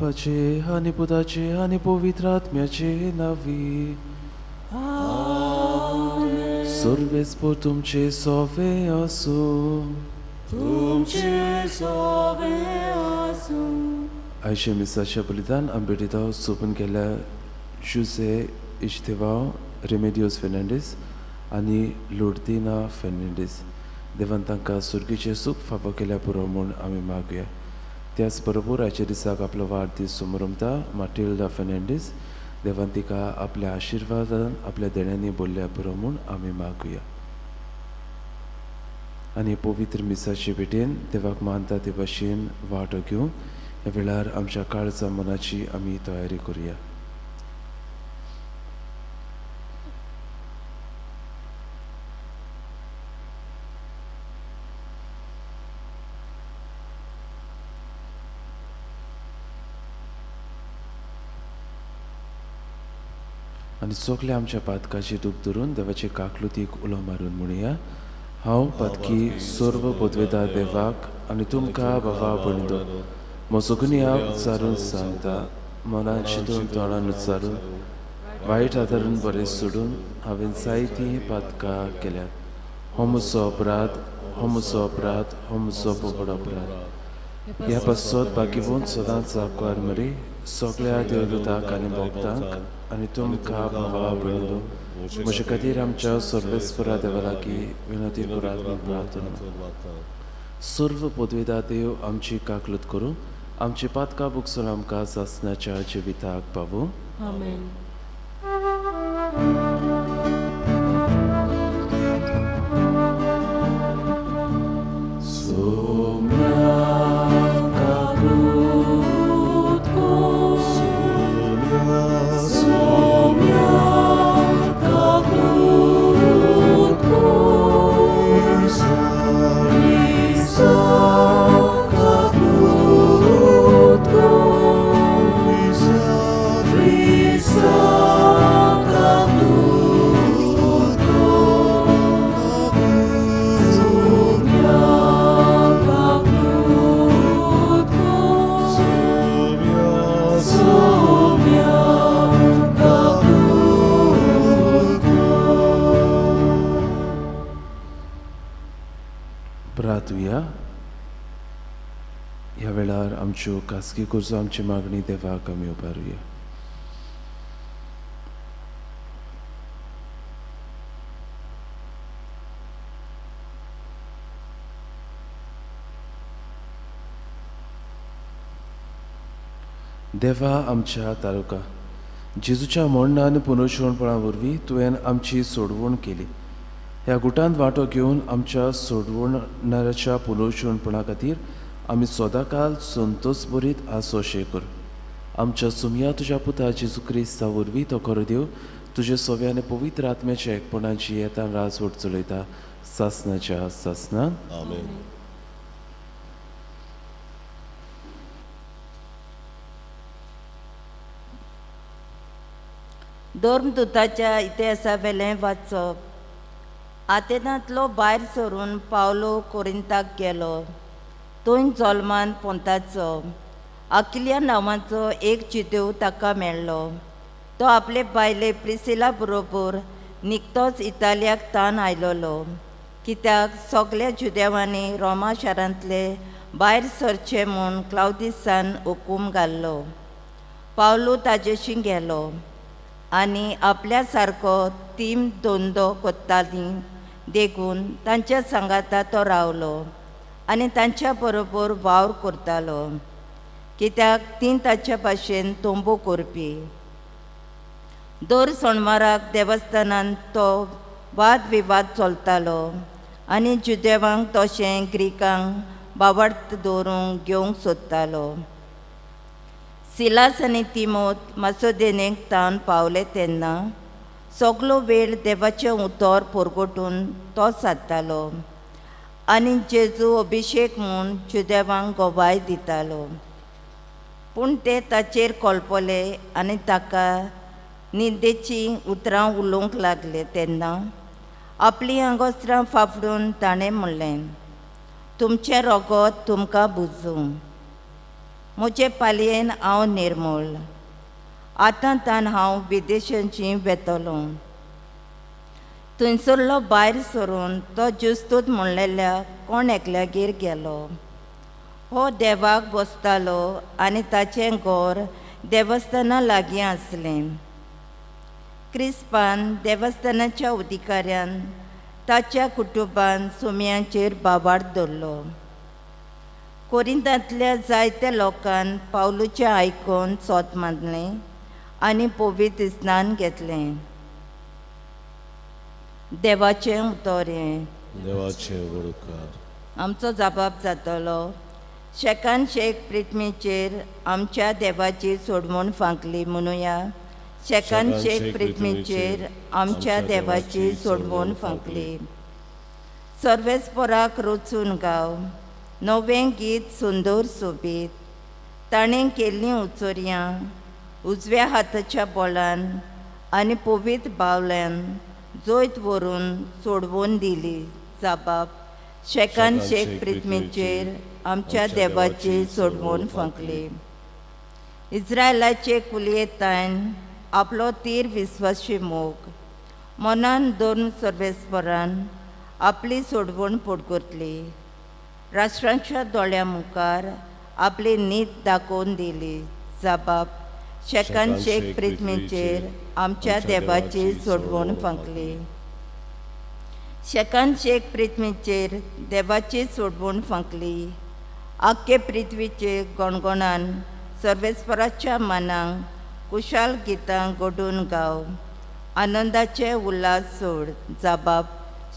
बापाचे आनी पुताचे आनी पवित्र आत्म्याचे नांवी. सर्वेस्पर तुमचे सोवे आसूं. तुमचे सोवे आसूं. आयचे मिसाच्या बलिदान आंबेडिताव सोपून केल्या जुसे इश्तेवाव रेमेडियोस फेर्नांडीस आनी लोर्दिना फेर्नांडीस देवान तांकां सुर्गीचें सूख फावो केल्या पुरो म्हूण आमी मागया. त्याच बरोबर आयच्या दिसाक आपलो वाडदीस समरमता माटिल्डा फेर्नांडीस देवान तिका आपल्या आशिर्वादान आपल्या देण्यांनी बोल्ल्या पुरो म्हूण आमी मागुया. आनी पवित्र मिसाचे भेटेन देवाक मानता ते भाशेन वांटो घेवन ह्या वेळार आमच्या काळजा मनाची आमी तयारी करुया. आनी सगल्या आमच्या पातकाची दूख धरून देवाचे काकलुतीक उलो मारून म्हणया, हांव पातकी सर्व पदवेता देवाक आनी तुमकां बाबा भयणींनो म्हजो गुन्यांव उच्चारून सांगता, मनान चिंतून तोंडान उच्चारून वायट आदारून बरें सोडून हांवें जायतीं पातकां केल्यात. हो म्हजो अपराध, हो म्हजो अपराध, हो म्हजो व्हड अपराध. ह्या पासत बाकीवंत सदांच आकवार मरी सगळ्या देवदूतांक आनी भक्तांक आनी तुमकां भावा भयणींनो म्हजे खातीर आमच्या सर्वेस्परा देवा लागीं विनती करात म्हूण प्रार्थना. सर्व पदवेदा देव आमची काकलूत करूं, आमची पातकां बुकसून आमकां सासणाच्या जिविताक पावूं. आमेन. प्रार्थुया. ह्या वेळार आमच्यो खासगी गरजो आमची मागणी देवाक आमी उबारुया. देवा आमच्या तालुका जेजूच्या मरणान आनी पुनर्जिवणपणा वरवीं तुवें आमची सोडवण केली. ह्या गुटांत वांटो घेवन आमच्या सोडवणाऱ्याच्या पुनर्जिवणपणा खातीर आमी सदांकाल संतोष भरीत आसो कर. आमच्या सुमया तुज्या पुता जेजू क्रिस्ता वरवीं तो खरो देव तुजे सव्या आनी पवित्र आत्म्याच्या एकपणाची येता राजवट चलयता सासनाच्या सासनान. आमेन. धर्मदूताच्या इतिहासावेलें वाचप. आतेनांतलो भायर सरून पावलो कोरिंताक गेलो. थंय जल्मान पोंताचो आकिलिया नांवाचो एक जिदेव ताका मेळ्ळो. तो आपले बायले प्रिसिला बरोबर निकतोच इतालियाक तान आयलोलो, कित्याक सगल्या जुदेवांनी रोमा शारांतले भायर सरचे म्हूण क्लावदिसान हुकूम घाल्लो. पावलो ताजेशी गेलो आनी आपल्या सारको तीम धंदो कोत्ताली देखून तांच्या सांगाता तो रावलो आनी तांच्या बरोबर वावर करतालो, कित्याक ती ताच्या भाशेन तंबू करपी. दर सोणवाराक देवस्थानांत तो वाद विवाद चलतालो आनी जुदेवांक तशें ग्रिकांक बावड्त दवरूंक घेवंक सोदतालो. सिलास आनी तिमोत मासोदेनेक तान पावले तेन्ना सगलो वेळ देवाचें उतर परगटून तो सादतालो आनी जेजू अभिशेक म्हूण जुदेवांक गवाय दितालो. पूण ते ताचेर कोलपले आनी ताका निंदेचीं उतरां उलोवंक लागले तेन्ना आपलीं आंगोस्त्रां फाफडून ताणें म्हणलें, तुमचें रगत तुमकां बुजूं. म्हजे पालयेन हांव निर्मूल. आतां तान हांव विदेशांची वेतलो. थंयसरलो भायर सरून तो ज्युस्तूत म्हणलेल्या कोण एकल्यागेर गेलो. हो देवाक बसतालो आनी ताचें घर देवस्थाना लागीं आसलें. क्रिस्पान देवस्थानाच्या अधिकाऱ्यान ताच्या कुटुंबान सुम्यांचेर बाबार दवरलो. कोरिंतांतल्या जायत्या लोकान पावलूचें आयकून सोत मानलें आनी पवित्र स्नान घेतलें. देवाचें उतर हें. देवाचें उपकार. आमचो जबाब जातलो. शेकान शेक पृथ्वीचेर आमच्या देवाची सोडवण फांकली म्हणुया. शेकान शेक पृथ्वीचेर आमच्या देवाची सोडवण फांकली. सर्वेस्पराक रचून गाव नवें गीत सुंदर सोबीत. ताणें केल्लीं उचोरयां उजव्या हाताच्या बोलान आनी पवित्र बावल्यान जैत व्हरून सोडवून दिली. जबाब शेकान शेक पृथ्वीचेर आमच्या देवाची सोडवण फांकली. इस्रायलाचे कुलयेतान आपलो तीर विस्वासी मोग मनान दोन सर्वेस्परान आपली सोडवण पोटगुतली. राष्ट्रांच्या दोळ्या मुखार आपली नीत दाखोवन दिली. जबाब शेकान शेक पृथ्वीचेर आमच्या देवाची सोडवण फांकली. शेकान शेक पृथ्वीचेर देवाची सोडवण फांकली. आख्खे पृथ्वीचे गणगणान सर्वेस्पराच्या मनांक कुशाल गितां घडून गाव. आनंदाचे उल्हास सोड. जबाब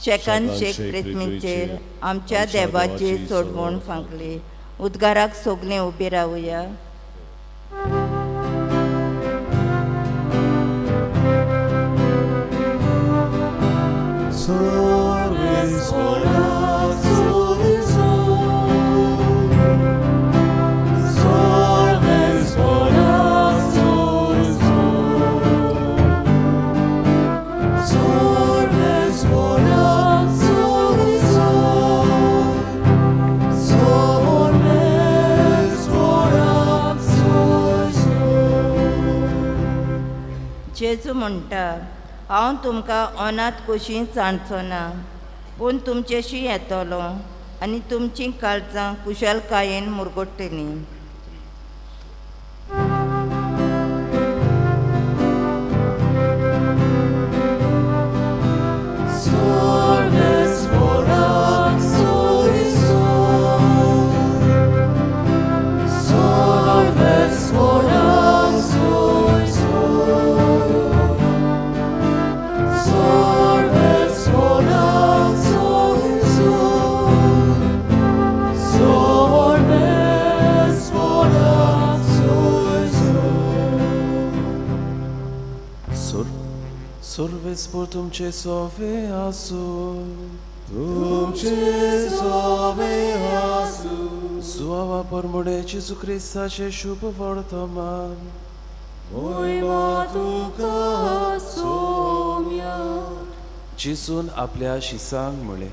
शेकान शेक पृथ्वीचेर आमच्या देवाची सोडवण फांकली. उद्गाराक सगळीं उबी रावया. जेजू म्हणटा, हांव तुमकां अनाथ कशी जाणचो ना, पूण तुमचेशी येतलो आनी तुमचीं काळजां कुशलकायेन मुरगट्टलीं. सर्वेस्पर तुमचे सोवे आसूं. तुमचे सोवे आसूं. सुवावा परमुणे जेजू क्रिस्ताचें शुभ वर्तमान. मोहिमा तुका सोम्या. जेजून आपल्या शिसांक म्हळें,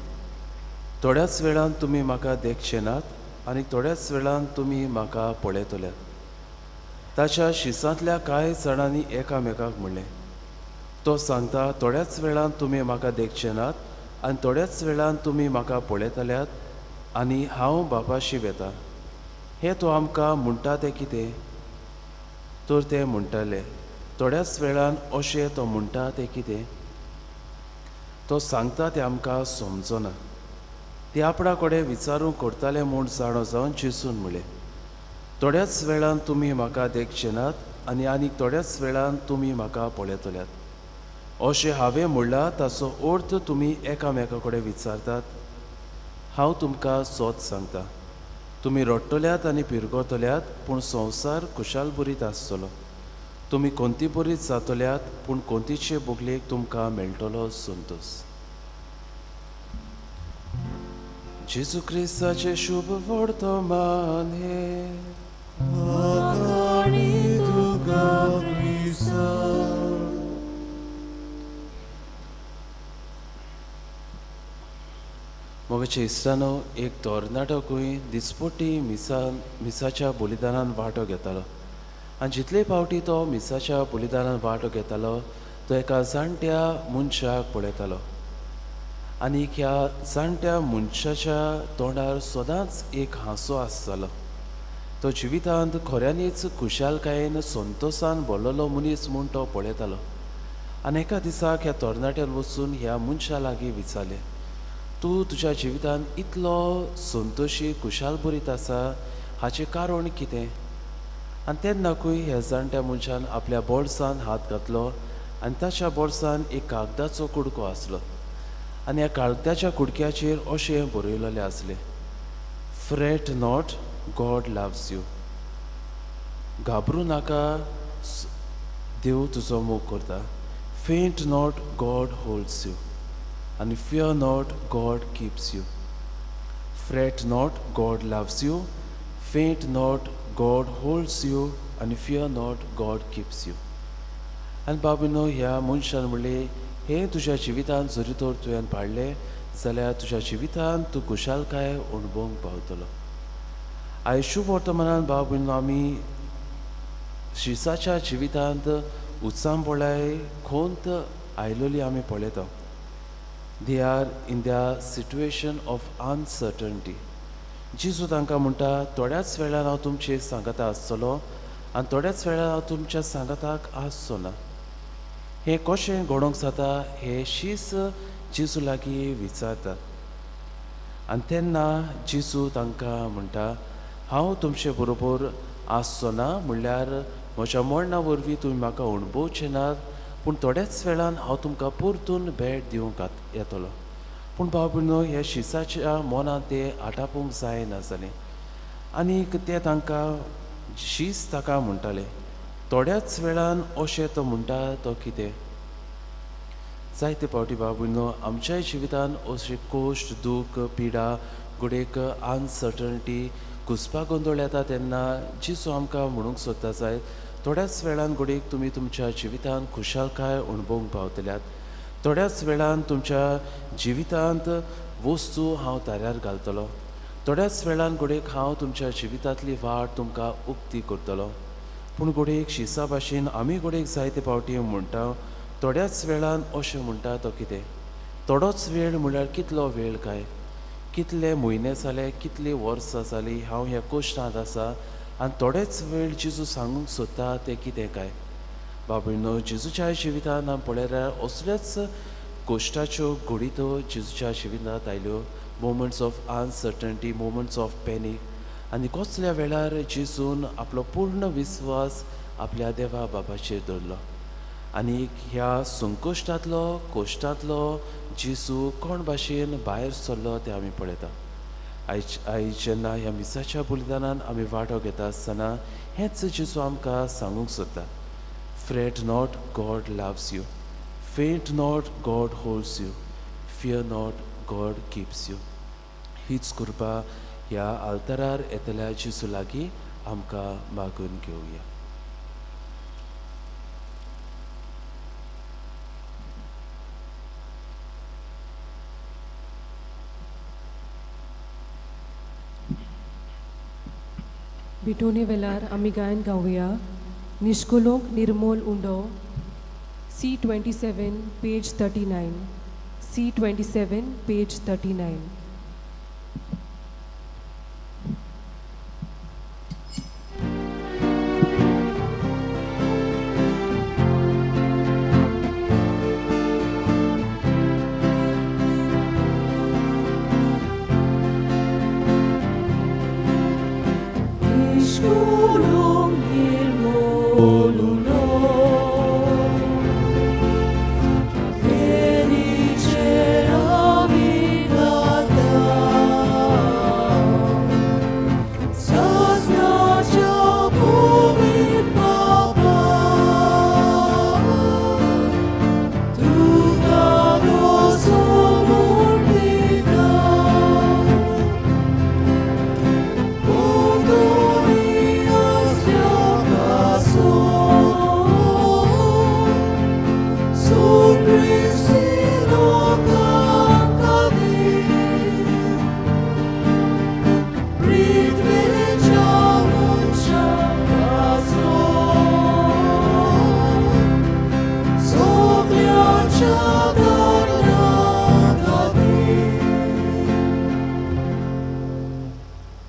थोड्याच वेळान तुमी म्हाका देखचे नात आनी थोड्याच वेळान तुमी म्हाका पळयतल्यात. ताच्या शिसांतल्या कांय जाणांनी एकामेकाक म्हणलें, तो सांगता थोड्याच वेळान तुमी म्हाका देखचे नात आनी थोड्याच वेळान तुमी म्हाका पळयतल्यात आनी हांव बापाशी वेता. हें तो आमकां म्हणटा तें कितें? तर ते म्हणटाले, थोड्याच वेळान अशें तो म्हणटा तें कितें? तो सांगता तें आमकां समजना. ते आपणा कडेन विचारूंक करताले म्हूण जाणो जावन जेजून म्हणलें, थोड्याच वेळान तुमी म्हाका देखचे नात आनी आनीक थोड्याच वेळान तुमी म्हाका पळयतल्यात. अशें हांवें म्हणलां ताचो अर्थ तुमी एकामेका कडेन विचारतात. हांव तुमकां सोद सांगता, तुमी रडटल्यात आनी पिरगतल्यात, पूण संवसार खुशालभरीत आसतलो. तुमी कोंतीभरीत जातल्यात, पूण कोंतीचे बोगलेक तुमकां मेळटलो संतोस. जेजू क्रिस्ताचें शुभ वर्तमान हें. मोगाच्या इश्टानो, एक तरणाटोकूय दिसपट्टी मिसाच्या बलिदानान वांटो घेतालो आनी जितले फावटी तो मिसाच्या बलिदानान वांटो घेतालो तो एका जाणट्या मनशाक पळयतालो आनी ह्या जाणट्या मनशाच्या तोंडार सदांच एक हांसो आसतालो. तो जिवितांत खऱ्यांनीच खुशालकायेन संतोशान भरलेलो मनीस म्हूण तो पळयतालो. आनी एका दिसाक ह्या तरणाट्यान वचून ह्या मनशा लागीं विचारलें, तूं तुज्या जिवितांत इतलो संतोशी खुशालभरीत आसा हाचें कारण कितें? आनी तेन्नाकूय ह्या जाणट्या मनशान आपल्या बोल्सान हात घातलो आनी ताच्या बोल्सान एक कागदाचो कुडको आसलो आनी ह्या कागदाच्या कुडक्याचेर अशें बरयलेलें आसलें, fret not, God loves you. घाबरूं नाका, देव तुजो मोग करता. Faint not, God holds you. आनी fear not, God keeps you. Fret not, God loves you. Faint not, God holds you. आनी fear not, God keeps you. आनी बाबीनो, ह्या मनशान म्हणलें, हें तुज्या जिवितांत जरी तर तुवें पाळ्ळें जाल्यार तुज्या जिवितांत तूं खुशालकाय अणभवंक पावतलो. आयज शुभवर्तमानान बाबीनो आमी शिसाच्या जिवितांत उचांबळाय खोंत आयलोली आमी पळयता. They are in the situation of uncertainty. जेजू तांकां म्हणटा, थोड्याच वेळान हांव तुमचे सांगाता आसतलो आनी थोड्याच वेळान हांव तुमच्या सांगाताक आसचो ना. हें कशें घडोवंक जाता हें शीस जेजू लागीं विचारता आनी तेन्ना जेजू तांकां म्हणटा, हांव तुमचे बरोबर आसचो ना म्हणल्यार म्हज्या मरणा वरवीं तुमी म्हाका अणभवचे नात, पूण थोड्याच वेळान हांव तुमकां परतून भेट दिवंक येतलो. पूण भाव भयणो, ह्या शिसाच्या मनांत ते आटापूंक जायना जालें आनीक ते तांकां शीस ताका म्हणटाले, थोड्याच वेळान अशें तो म्हणटा तो कितें? जायते फावटी भाव भयणो, आमच्याय जिवितान अशें कश्ट, दूख, पिडा, घडयेक अनसर्टनिटी, घुसपा गोंदळ येता तेन्ना जेजू आमकां म्हणूंक सोदता जायत, थोड्याच वेळान घडयेक तुमी तुमच्या जिवितांत खुशालकाय अणभवंक पावतल्यात. थोड्याच वेळान तुमच्या जिवितांत वस्तू हांव ताऱ्यार घालतलो. थोड्याच वेळान घडयेक हांव तुमच्या जिवितांतली वाट तुमकां उक्ती करतलो. पूण घडयेक शिसा भाशेन आमी घडयेक जायते फावटी म्हणटा, थोड्याच वेळान अशें म्हणटा तो कितें? थोडोच वेळ म्हणल्यार कितलो वेळ काय? कितले म्हयने जाले, कितलीं वर्सां जालीं हांव ह्या कश्टांत आसा आनी थोडेच वेळ जेजू सांगूंक सोदता तें कितें काय? बाबीनो, जेजूच्या जिवितांत आमी पळयल्यार असल्याच कश्टाच्यो घडितो जेजूच्या जिवितांत आयल्यो, moments of uncertainty, moments of panic. आनी कसल्या वेळार जेजून आपलो पूर्ण विस्वास आपल्या देवा बाबाचेर दवरलो आनी ह्या संकश्टांतलो, कश्टांतलो जेजू कोण भाशेन भायर सरलो तें आमी पळयता. आयज जेन्ना ह्या मिसाच्या बलिदानान आमी वांटो घेता आसतना हेंच जेजू आमकां सांगूंक सोदता, fret not, God loves you. Faint not, God holds you. Fear not, God keeps you. हीच कृपा ह्या आल्तारार येतल्या जेजू लागीं आमकां मागून घेवया. बिटोने वेलार आमी गायन गावया निश्कोलोक निर्मोल उंडो, C27 page 39, C27 page 39. Felice la vida.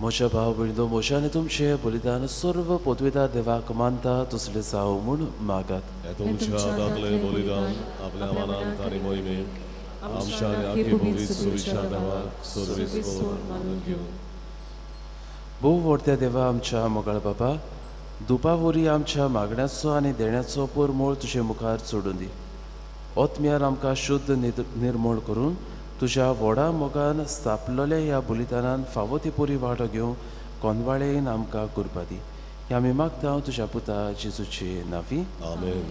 म्हज्या भाव भयणींनो, म्हज्या आनी तुमचें बलिदान सर्व पदवेदार देवाक मानता तसलें जावं म्हूण मागात. तुमच्या हातांतलें बलिदान आपल्या मनांत आनी मोहिमेंत आमच्या आनी आख्खे पवित्र सुविचार देवाक सर्वेस्पर मानून घेवं. भोव व्हडत्या देवा, आमच्या मोगाळ बाबा, दुपा वरी आमच्या मागण्याचो आनी देण्याचो परमोळ तुजे मुखार चडून दी. ओतम्यार आमकां शुद्ध निर्मोळ करून तुज्या व्हडा मोगान स्थापलेल्या ह्या बलिदानान फावो ती पुरी वांटो घेवन कोनवाळेन आमकां करपा दी. ह्या आमी मागता तुज्या पुता जेजूचे नांवी, आमेन.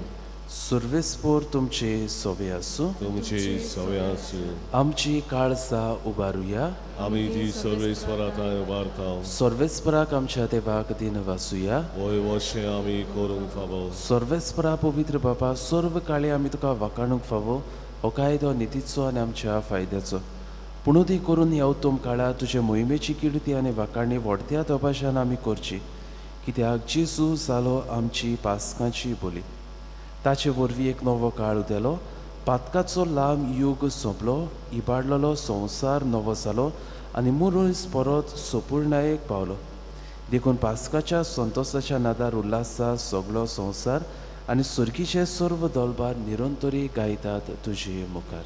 सर्वेस्पर तुमचे सोवे आसूं. तुमचे सोवे आसूं. आमची काळजां उबारुया. आमी ती सर्वेस्परा थंय उबारता. सर्वेस्पराक आमच्या देवाक दिन वासुया. वय वशें आमी करूंक फावो. सर्वेस्परा पवित्र बापा, सर्व काळी आमी तुका वाखाणूंक फावो. हो कायदो नितीचो आनी आमच्या फायद्याचो. पुणूती करून ह्या उत्तम काळार तुजे मोहिमेची किर्ती आनी वाखाणी व्हडत्या दबाज्यान आमी करची, कित्याक जेजू जालो आमची पास्कांची बोली. ताचे वरवीं एक नवो काळ उदेलो, पातकाचो लांब यूग सोंपलो, इबाडलेलो संवसार नवो जालो आनी मुरस परत सोपूर्णायेक पावलो. देखून पास्काच्या संतोसाच्या नादार उल्हासा सगलो संवसार आनी सुर्गीचे सर्व दलबार निरंतरी गायतात तुजे मुखार.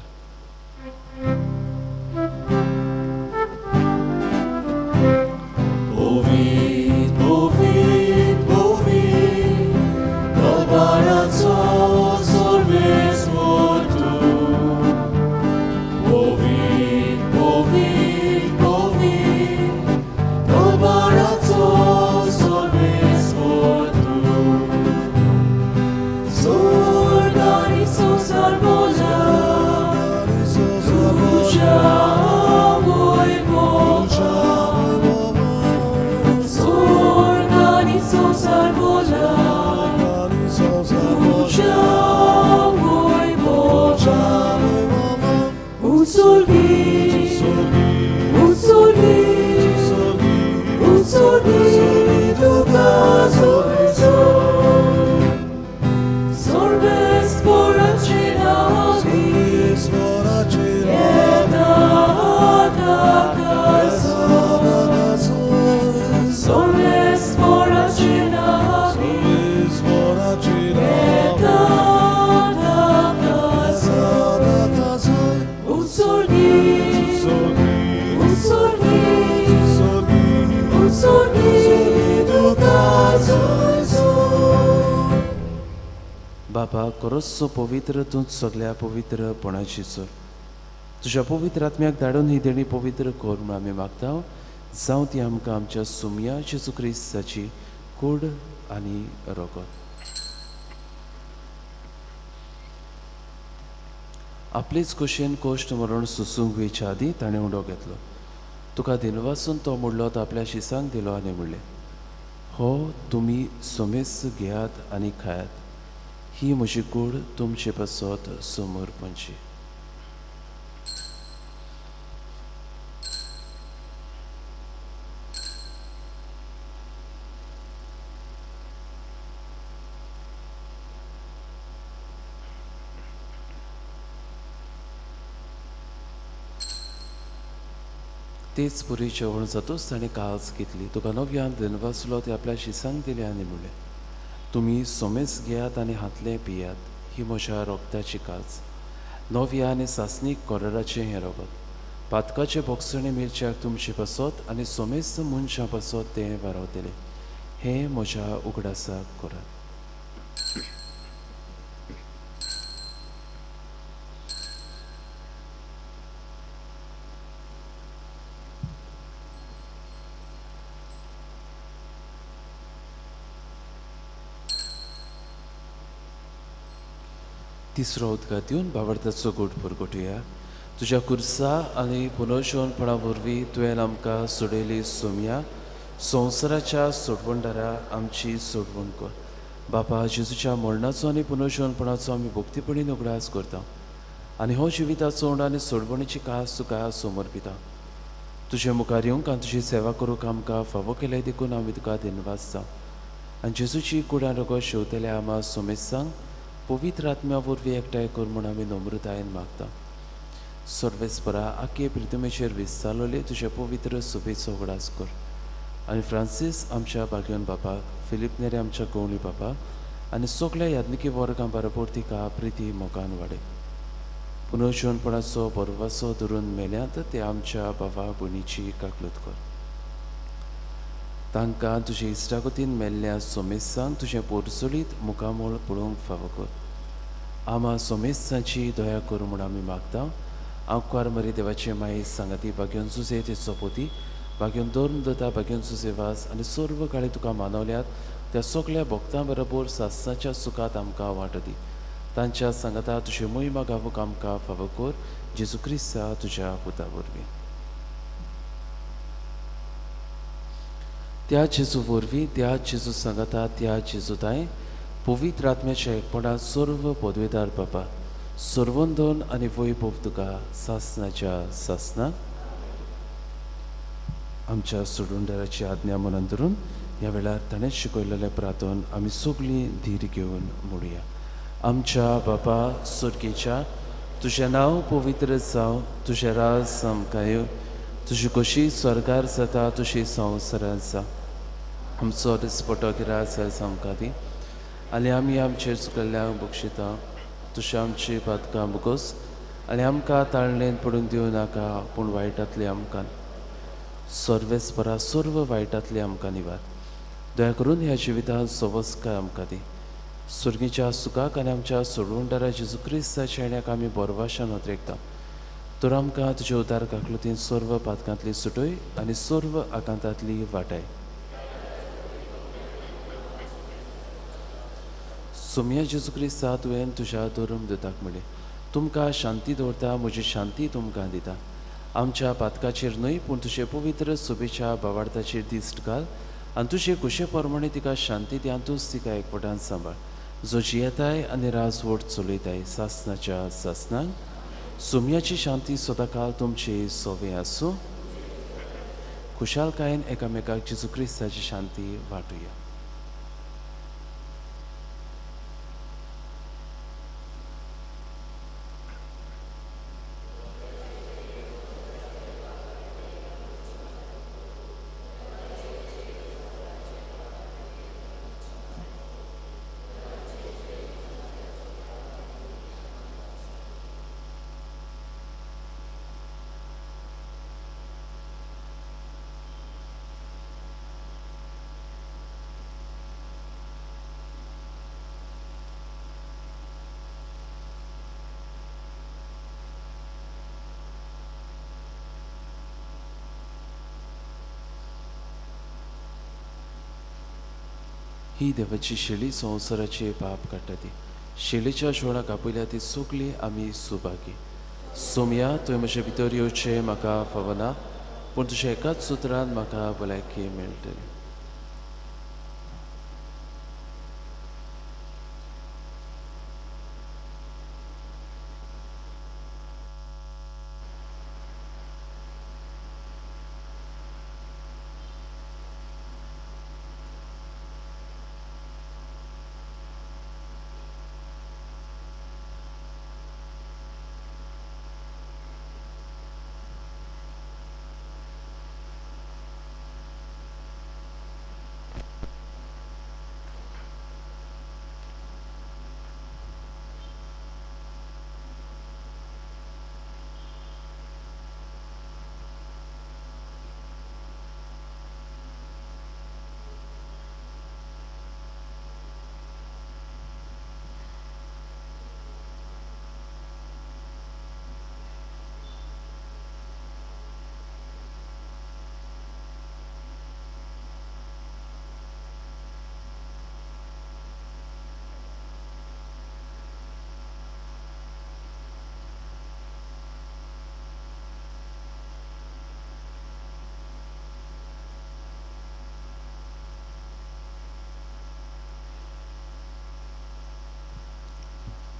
बाबा, खरोचो पवित्र तूं सगल्या पवित्रपणाची चल. तुज्या पवित्र आत्म्याक धाडून ही देणी पवित्र कर म्हूण आमी मागता. जावं ती आमकां आमच्या सुमया जेजू क्रिस्ताची कूड आनी रगत. आपलेच खोशयेन कोश्ट मरण सोसूंक वयच्या आदीं ताणें उडो घेतलो. तुका दिनवासून तो मुडलो, तो आपल्या शिसांक दिलो आनी म्हणलें, हो तुमी सोमेस घेयात आनी खायात, ही म्हजी कूड तुमचे पासत समर्पणची. तेच पुरी जेवण जातूच ताणें काळज घेतली, तुका नव्यान दिनवासलो, ते आपल्या शिसांक दिले आनी म्हणलें, तुमी सोमेस घेयात आनी हातलें पियात, ही म्हज्या रोगताची काज, नव्या आनी सासणीक कोराराचें हें रगत. पातकाचे बोगसणे मिरच्याक तुमचे पासत आनी सोमेस मनशां पासत तें वारावतलें. हें म्हज्या उगडासाक करात. तिसरो उदकांत दिवन बाबडताचो गोट परगटुया. तुज्या कुर्सा आनी पुनर्जीवनपणा वरवीं तुवें आमकां सोडयली सोमया, संवसाराच्या सोडवणदारा आमची सोडवण कर. बापा, जेजूच्या मरणाचो आनी पुनर्जीवनपणाचो आमी भक्तीपणी उगडास करता आनी हो जिविताचो उंडो आनी सोडवणीची कास तुका समर्पिता. तुजे मुखार येवंक आनी तुजी सेवा करूंक आमकां फावो केलें देखून आमी तुका दिनवास जावं. आनी जेजूची कुडान रगत शेवतल्या आमा सोमेसांक पवित्र आत्म्या वरवीं एकठांय कर म्हूण आमी नम्रतायेन मागता. सर्वेस्परा, आखे प्रितमेचेर विस्तारलेले तुजे पवित्र सुबेचो उगडास कर आनी फ्रांसीस आमच्या बागयोन बापाक, फिलीप नेरे आमच्या गवळी बापाक आनी सगल्या याज्ञिकी वर्गां बरोबर तिका प्रिती मोगान वाडय. पुनर्जिवनपणाचो बरवासो धरून मेल्यात ते आमच्या बाबा भयणीची काकलूत कर. तांकां तुजे इश्टागतीन मेल्ल्या सोमेस्तांक तुजें पोरसुलीत मुखामळ पळोवंक फावो कर. आमा सोमेस्तांची दया कर म्हूण आमी मागता. आंकवार मरी देवाचे माई सांगाती बागयोन जुजे ते सोपोती बागयोन धर्म दता बागयोन जुजे वास आनी सर्व काळी तुका मानवल्यात त्या सगल्या भक्तां बरोबर सासणाच्या सुखात आमकां वांटो दी. तांच्या सांगाता तुजे मोहिमा गावूंक आमकां फावो कर. जेजू क्रिस्ता तुज्या पुता वरवीं. त्या जेजू वरवीं, त्या जेजू सांगाता, त्या जेजू ताय पवित्र आत्म्याच्या एकपणात सर्व पदवेदार बापा सर्वंदन आनी वैभव तुका सासणाच्या सासना. आमच्या सोडूनदाराची आज्ञा मनान धरून ह्या वेळार ताणें शिकयलेलें प्रार्थन आमी सगळीं धीर घेवन म्हणुया. आमच्या बापा सुर्गेच्या, तुजें नांव पवित्र जावं, तुजें राज आमकां येवं, तुजी कशी स्वर्गार जाता तशी संवसारांत जावं. आमचो दिसपटो गिरास आयज आमकां दी आनी आमी आमचेर चुकल्ल्यांक बक्षिता, तुशें आमची पातकां भोगोस आनी आमकां ताळणेन पडून दिवं नाका, पूण वायटांतले आमकां सर्वेस्परा सर्व वायटांतले आमकां निवार. दया करून ह्या जिवितांत सवस्काय आमकां दी. सुर्गीच्या सुखाक आनी आमच्या सोडवणदारा जेजू क्रिस्ताच्या येण्याक आमी बोरवाशान ओतरेकता. तर आमकां तुजे उदार काकलुतीन सर्व पातकांतली सुटय आनी सर्व आकांतांतली वाटाय. सोमया जेजू क्रिस्ता, तुवें तुज्या धर्म दुताक म्हणलें, तुमकां शांती दवरता, म्हजी शांती तुमकां दिता. आमच्या पातकाचेर न्हय पूण तुजे पवित्र सोबेच्या बावार्थाचेर दिश्ट घाल आनी तुजे कुशे प्रमाणे तिका शांती दी आनी तूंच तिका एकवटान सांबाळ, जो जियेताय आनी राजवट चलयताय सासणाच्या सासणाक. सोमयाची शांती सदांकाल तुमची सोवे आसूं. खुशालकायेन एकामेकाक जेजू क्रिस्ताची शांती वांटुया. ही देवाची शेळी संवसाराचे पाप काडटा ती शेळीच्या शोणाक आपयल्या ती सगळी आमी सुभागी. सोमया, तुवें म्हजे भितर येवचें म्हाका फावना, पूण तुज्या एकाच सुत्रान म्हाका भलायकी मेळटली.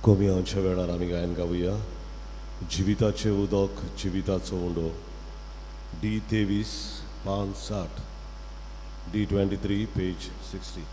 कोमियांच्या वेळार आमी गायन गावया. जिविताचें उदक जिविताचो उंडो, डी 23 5 60, डी 23 पेज 60.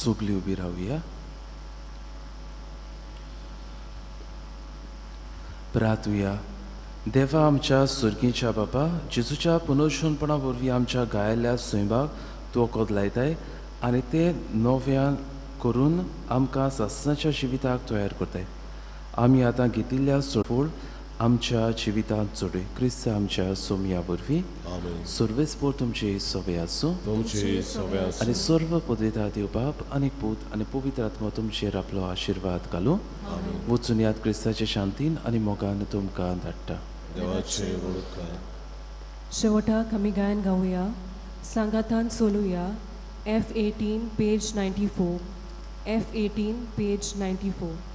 सगळीं उबी रावया. प्रार्थुया. देवा आमच्या सुर्गीच्या बापा, जेजूच्या पुनर्शूनपणा वरवीं आमच्या गायल्ल्या स्वयंबाक तूं वखद लायताय आनी ते नव्यान करून आमकां सासणाच्या जिविताक तयार करताय. आमी आतां घेतिल्ल्या सोडफोड आमच्या जिवितांत चडूय क्रिस्त आमच्या सोमया वरवीं. सर्वेस्पोर तुमचे सवे आसूं आनी सर्व पदवेता देव बाप आनी पूत आनी पवित्र आत्मा तुमचेर आपलो आशिर्वाद घालूं. वचून याद क्रिस्ताचे शांतीन आनी मोगान तुमकां धाडटा. शेवटाक आमी गायन गावया, सांगातान सोलुया. F 18 page 94, F 18 page 94.